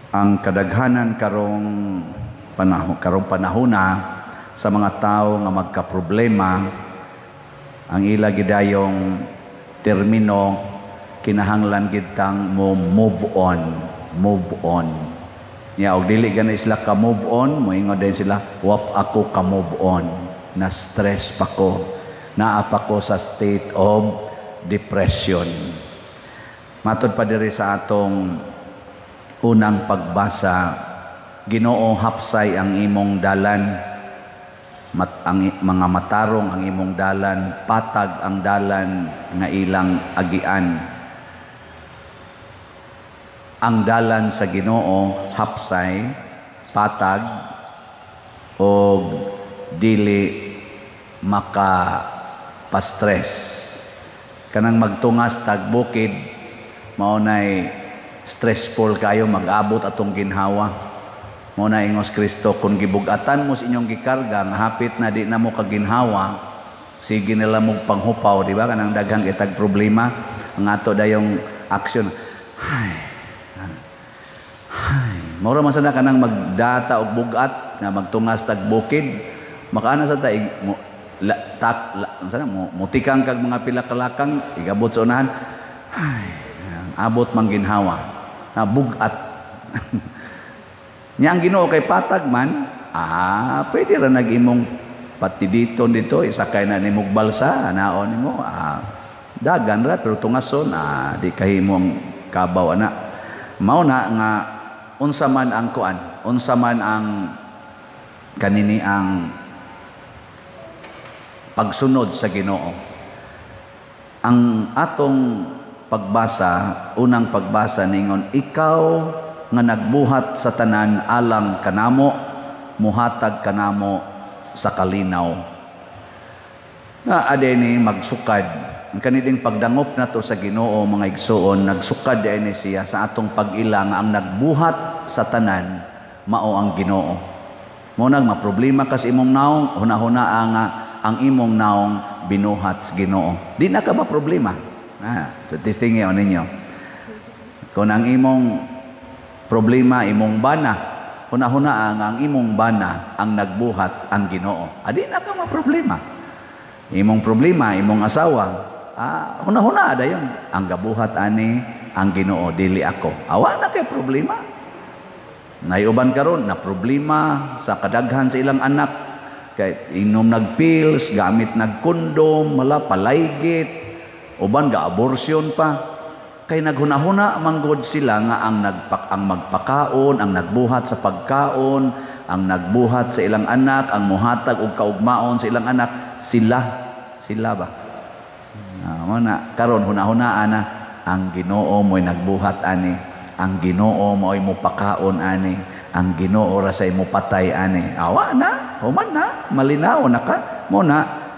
Ang kadaghanan karong panahona sa mga tao nga magkaproblema, ang ila gidayong termino, "Kinahanglan gid tang mo move on, move on." Ya, og dili gani sila ka move on, moingon din sila, "Wa ako ka move on. Na stress pa ko. Naa pa ko sa state of depression." Matod pa diri sa atong unang pagbasa, Ginoo, hapsay ang imong dalan, ang mga matarong ang imong dalan, patag ang dalan nga ilang agian. Ang dalan sa Ginoo hapsay, patag og dili maka pa-stress. Kanang magtungas tag bukid, mao nay stressful kayo, mag-abot atong ginhawa. Mao na ingos Kristo, kung gibugatan mo sa inyong gikarga nga hapit na di na mo kaginhawa, sige nila mo panghupaw, di ba? Kanang daghang itag problema, ang ato dayong action. Hay. Hay, mura man sana kanang magdata og bugat nga magtungas tag bukid. Makaana sa ta mo, la, tak la, sana mo mutikang kag mga pila kalakang igabot sa unahan. Hay, abot man ginhawa. Na bugat. Nya ang Ginoo kay patag man, pwede ra nag-imong pati dito dito isakay na nimog balsa, anaon nimo, dagan ra pero tungason, di kahimo ang kabaw ana. Mao na nga unsa man ang kuan, unsa man ang kanini ang pagsunod sa Ginoo. Ang atong pagbasa, unang pagbasa ningon, ikaw nga nagbuhat sa tanan alang kanamo, muhatag kanamo sa kalinaw. Na adeni magsukad ang kaniding pagdangop nato sa Ginoo, mga igsuon, nagsukad ni siya sa atong pag-ila nga ang nagbuhat sa tanan mao ang Ginoo. Mo nang maproblema ka sa imong naong, hunahuna nga ang imong naong binuhat sa Ginoo. Di na ka maproblema. Sa testing ninyo. Kung ang imong problema imong bana, hunahuna ang imong bana ang nagbuhat ang Ginoo. Adi na ka maproblema. Imong problema imong asawa, hunahuna dayon ang gabuhat ani ang Ginoo, dili ako. Awa na kay problema. Nayuban karon na problema sa kadaghan sa ilang anak kay inom nag pills, gamit nag kondom, mala palaygit, uban ga abortion pa. Kay naghunahuna manggod sila nga ang magpakaon, ang nagbuhat sa pagkaon, ang nagbuhat sa ilang anak, ang muhatag og kaugmaon sa ilang anak, sila. Sila ba? Mo na karon hunahuna ana ang Ginoo mo'y nagbuhat ani, ang Ginoo mo'y mopakaon ani, ang Ginoo ra say mopatay ani. Awa na, human na, malinaw na ka. Mo na.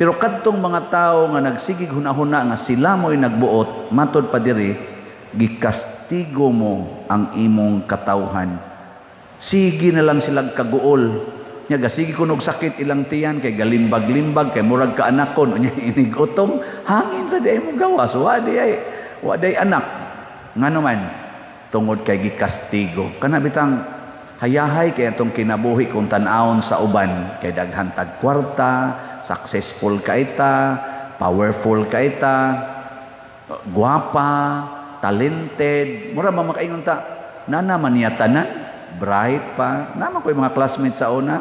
Pero kadtong mga tao nga nagsigig hunahuna nga sila mo'y nagbuot, matod pa diri, gikastigo mo ang imong katawhan. Sige na lang silang kaguol. Nya gasigi kunog sakit ilang tiyan kay galimbag-limbag kay murag ka anakon unya inig utom hangin ra di mo gawas, wa di ay wa day anak. Ngano man? Tungod kay gikastigo. Kana bitang hayahay kay atong kinabuhi kung tan-awon sa uban kay daghan tag kwarta, successful ka ita, powerful ka ita, gwapa, talented, mura man makaingon ta, nana man niya tanan, bright pa. Naman ko yung mga classmates sa una,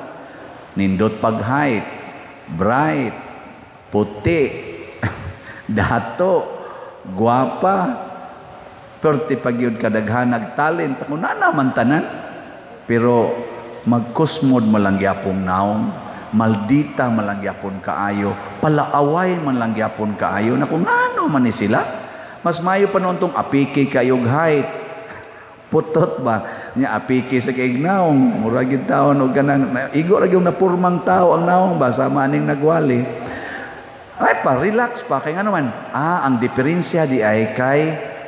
nindot pag height, bright, puti, dato, gwapa, perti pag yun kadaghanag talent, ako na naman tanan. Pero magkusmod malang gyapong naong, maldita man lang gyapon kaayo, palaaway man lang gyapon kaayo, na kung ano man ni sila, mas mayo pa noon tong apiki kayog height. Putot ba? Nya apiki sa kay naong, mura gid taon og kanang igo ra gyud napurmang tao ang naong ba sama aning nagwali. Ay pa relax pa kay ngano man. Ang diferensya di ay kay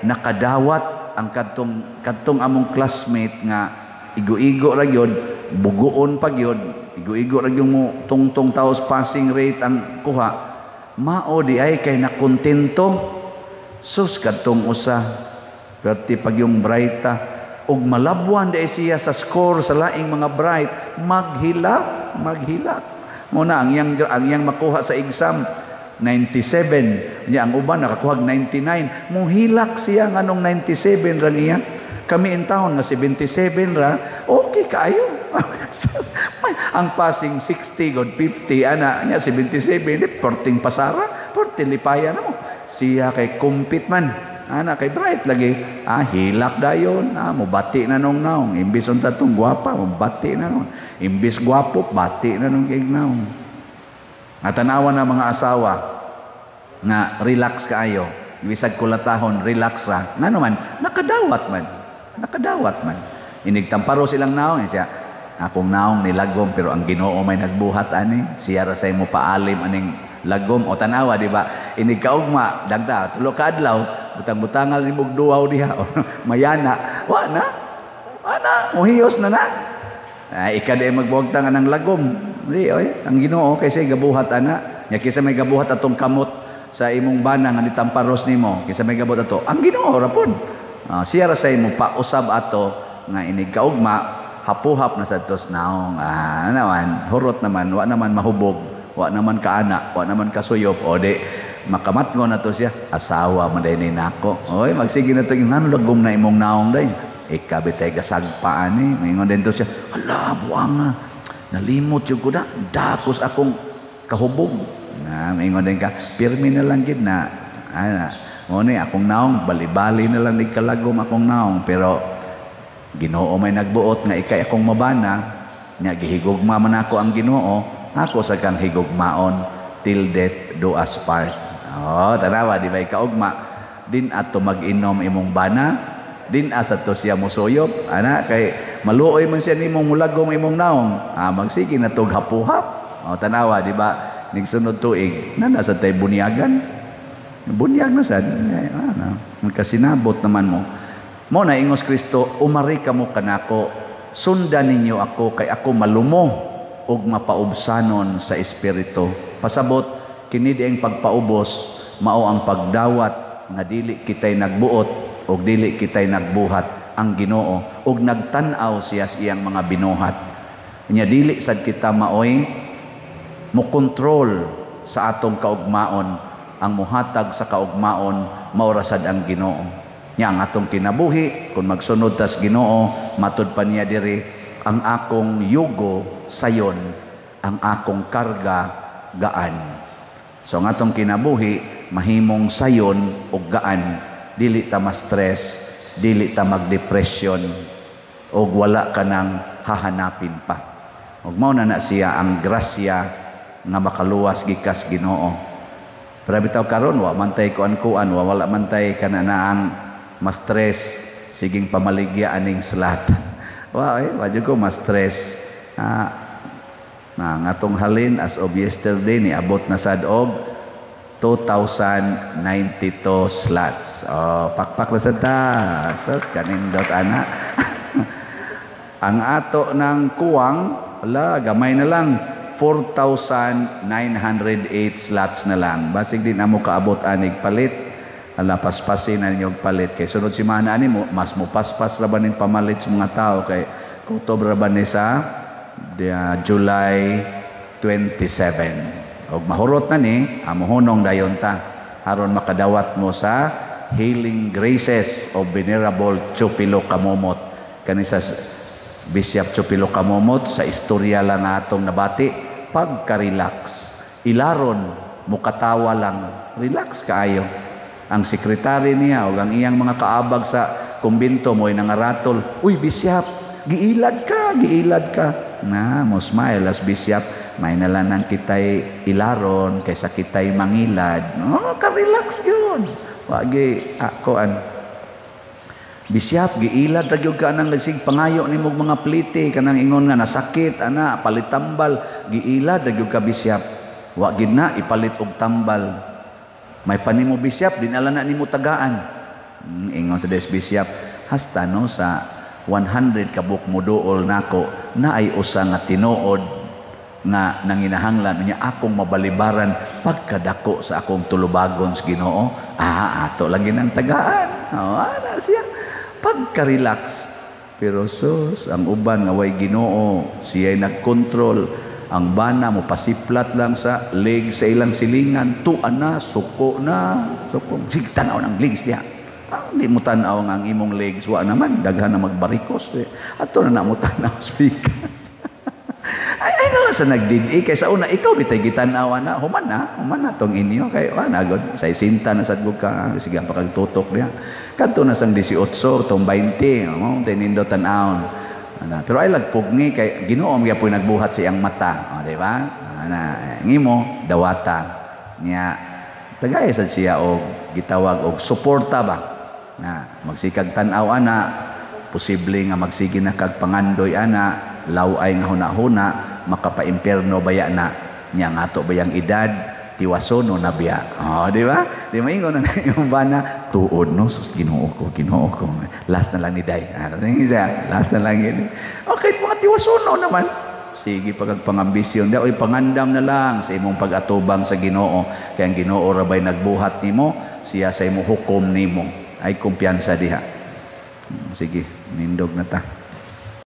nakadawat ang kadtong kadtong among classmate nga igo-igo ra gyud, buguon pa gyud, igo-igo ra gyud mo tungtong taos passing rate ang kuha. Mao di ay kay nakontento. Sus, kadtong usa perti pag yung brighta. Ug malabwan di siya sa score sa laing mga bright, maghilak, maghilak. Muna ang iyang makuha sa exam 97, niya ang uban nakakuha 99, muhilak siya nganong 97 ra niya. Kami in town nga 77 ra, okay kaayo. Ang passing 60 god 50 ana niya 77 di perting pasara, perting lipaya na mo. Siya kay compete man. Ana kay bright lagi. Ah, hilak dayon. Ah, mubati na nung naong. Imbis unta tong gwapa, mubati na nung. Imbis gwapo, bati na nung kay naong. At tanawa na mga asawa nga relax kaayo. Bisag kulatahon, relax ra. Ngano man, nakadawat man. Nakadawat man. Inigtamparo silang naong. Siya, akong naong nilagom pero ang Ginoo may nagbuhat ani. Siya ra say mo paalim aning lagom o tanawa, di ba? Inig kaugma, dagda, 3 ka adlaw, butang-butangal ni mog duwaw diha mayana. Wa na. Wa na, muhiyos na na. Ay, ika di magbuwagtang anang lagom. Di, oy, ang Ginoo kay siya gabuhat ana. Nya kinsa may gabuhat atong kamot sa imong bana nga nitamparos nimo, kinsa may gabuhat ato? Ang Ginoo ra pod. Siya ra say mo pausab ato nga inig kaugma hapuhap na sa tos naong. Ah, naman, hurot naman, wa naman mahubog, wa naman kaana, wa naman kasuyop, o di makamatngon na to siya, asawa man day ni nako. Oy, magsige na to, ngano lagom na imong naong day? Ikaw bitay gasagpa ani, maingon din to siya, ala, buanga, nalimot yung kuda, dakos akong kahubog. Na, maingon din ka, pirmi na lang gid na, ana, mo ni akong naong, bali-bali na lang ni kalagom akong naong, pero Ginoo may nagbuot nga ikay akong mabana, nya gihigugma man ako ang Ginoo, ako sa kang higugmaon till death do us part. Oh, tanawa di ba kaugma din ato mag-inom imong bana, din asa to siya mosuyop, ana kay maluoy man siya nimong mulagom imong naong. Ah, magsige na tog hapuhap. Oh, tanawa di ba nigsunod tuig na nasa tay bunyagan. Bunyag na sad, ana, magkasinabot naman mo. Mo na ingos Kristo, umari kamo kanako, sundan ninyo ako kay ako malumo ug mapaubsanon sa espiritu. Pasabot kini dieng pagpaubos mao ang pagdawat nga dili kitay nagbuot ug dili kitay nagbuhat ang Ginoo ug nagtan-aw siya sa iyang mga binuhat. Nya dili sad kita maoy mokontrol sa atong kaugmaon. Ang muhatag sa kaugmaon mao ra sad ang Ginoo. Nya ang atong kinabuhi kung magsunod tas Ginoo, matud pa niya diri, ang akong yugo sayon, ang akong karga gaan. So ang atong kinabuhi mahimong sayon ug gaan, dili ta ma-stress, dili ta mag-depression ug wala ka nang hahanapin pa. Ug mao na na siya ang grasya nga makaluwas gikas Ginoo. Pero bitaw karon wa man tay kuan-kuan, wa wala man tay kananaang ma-stress, siging pamaligya aning slot. Wa eh, wa jud ko ma-stress. Ah, na ngatong halin as of yesterday niabot na sad og 2,092 slots. Oh, pakpak na sad ta. Sus, kanindot ana. Ang ato ng kuwang, wala, gamay na lang, 4,908 slots na lang. Basig din amo kaabot anig palit. Ala, paspasin na ninyo palit. Kay sunod simana ani mo, mas mo paspas ra ba ning pamalit sa mga tao kay kutob ra ba ni sa July 27. Og mahurot na ni, amuhunong dayon ta aron makadawat mo sa Healing Graces of Venerable Chupilo Camomot. Kani sa Bishop Chupilo Camomot, sa istorya lang atong nabati, pagka-relax, ilaron, mukatawa lang, relax kaayo. Ang sekretary niya o ang iyang mga kaabag sa kumbinto mo'y nangaratol, uy, Bishop, giilad ka, giilad ka. Na, mo smile as Bishop, may nalanan kita'y ilaron kaysa kita'y mangilad. No, ka-relax yun. Wagi, ako an. Bishop, giilad ra gyud ka nang nagsig pangayo nimo mga plite kanang ingon nga nasakit ana palit tambal, giilad ra gyud ka Bishop. Wa gid na ipalit og tambal. May panimo Bishop, dinala na nimo tagaan. Ingon sa des Bishop, hasta no sa 100 ka buok moduol nako na ay usa nga tinuod nga nanginahanglan niya akong mabalibaran pagkadako sa akong tulubagon sa Ginoo. Ah, ato lang ginang tagaan. Oh, ana siya. Pagka-relax. Pero sus, ang uban nga way Ginoo, siya'y nagkontrol. Ang bana mo pasiplat lang sa leg sa ilang silingan, tuan na, suko na, suko. Sige, tanaw ng legs diha. Ah, hindi mo tanaw nga ang imong legs, wa naman, daghan na magbarikos. Eh. Ato na na mo tanaw spikas. Ay, ay na sa nagdidi kay sa una ikaw bitay gitan-aw na human na tong inyo kay wa na gud sa sinta na sad ka, sige ang pakagtutok diha kadto na sang 18 tong 20 mo tinindo tan-awon ana. Pero ay lagpugni kay Ginoo gyapon nagbuhat sa iyang mata, o, di ba? Ana ngimo dawata niya, tagay sad siya og gitawag og suporta ba na magsikag tan-aw ana. Posible nga magsige na kag pangandoy ana, laway nga huna-huna, makapaimpierno baya na niya nga ato bayang edad, tiwason na biya. Oh, di ba? Di maingon na yung bana, tuod no, sus, Ginoo ko, Ginoo ko. Last na lang ni Day. Ah, siya, last na lang yun. Okay, mga tiwasono naman. Sige pag pangambisyon, di oy pangandam na lang sa imong pag-atubang sa Ginoo. Kay ang Ginoo ra bay nagbuhat nimo, siya sa imo hukom nimo. Ay kumpiyansa diha. Sige, nindog na ta.